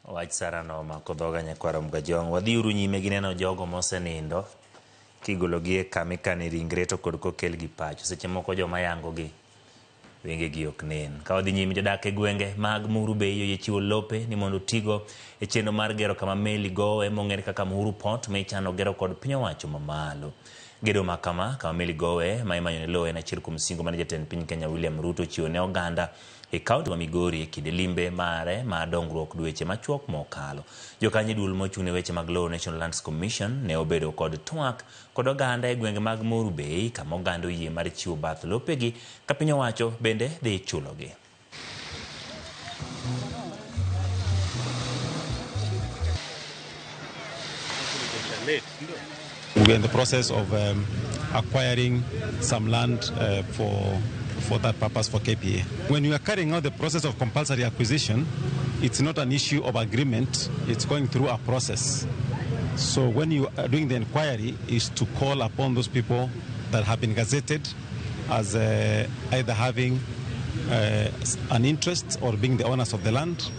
Wach Sara no omako dhoga nyakwar Omgajong. Wadhiuru nyime gi neno jogo mosenindo kigologi e kama ikane ringre to kod kokelgi pacho. Seche moko joma yangogi wengegi ok nen. Ka wadhi nyime, jodak e gwenge mag Muhuru Bay oyie chiwo lope ni mondo otigo e chenro mar gero kama meli gowe mong'ere kaka Muhuru Port ma ichano gero kod piny owacho mamalo. Gedo ma kama, kama meli gowe ma imanyone lowo en achiel kuom singo mane jatend piny Kenya William Ruto ochiwo ne oganda e kaunti ma Migori e kinde limbe mare mar dongruok dweche machuok mokalo. Jokanyo e duol mochung' ne weche mag lowo National Lands Commission ne obedo kod twak kod oganda e gwenge mag Moru Bay kama oganda oyie mar chiwo bath lopegi ka piny owacho bende dhi chulogi. We are in the process of acquiring some land for that purpose for KPA. When you are carrying out the process of compulsory acquisition, it's not an issue of agreement, it's going through a process. So when you are doing the inquiry, is to call upon those people that have been gazetted as either having an interest or being the owners of the land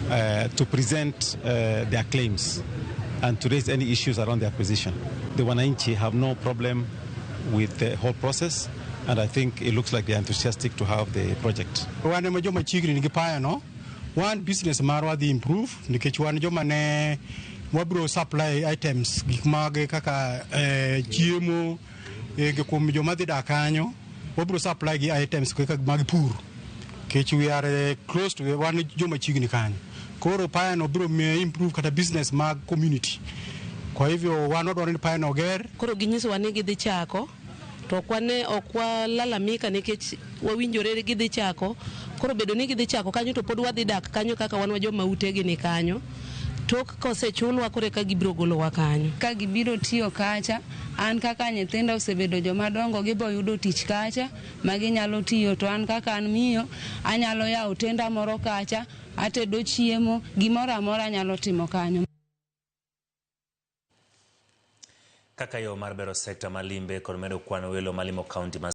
to present their claims and to raise any issues around the acquisition. The Wananchi have no problem with the whole process, and I think it looks like they're enthusiastic to have the project. Wan ema joma chiegni gi paya no, wan business marwa dhi improve nikech wan joma ne wabiro supply items gik mag kaka chiemo kuom joma dhi dak kanyo, wabiro supply gi items kaka mag pur nikech we are close to, wan joma chiegni kanyo. Koro paya no biro miyo improve kata business mag community. Kwa hivyo wan wadwaro ni paya no oger. Koro ginyisowa ni gidhi chako to ok wane, ok walalamika nikech wawinjore gidhi chako. Koro bedo ni gidhi chako kanyo to pod wadhi dak kanyo kaka wan wa joma utegi ni kanyo. Tok kosechulwa koro eka gibiro golowa kanyo. Ka gibiro tiyo kacha, an kaka nyithinda osebedo joma dongo, gibo yudo tich kacha ma ginyalo tiyo, to an kaka an miyo anyalo yawo tenda moro kacha, atedo chiemo, gimoro amora anyalo timo kanyo. Kaka yo mar bero sekta mar limbe kod medo kwan welo malimo kaunti ma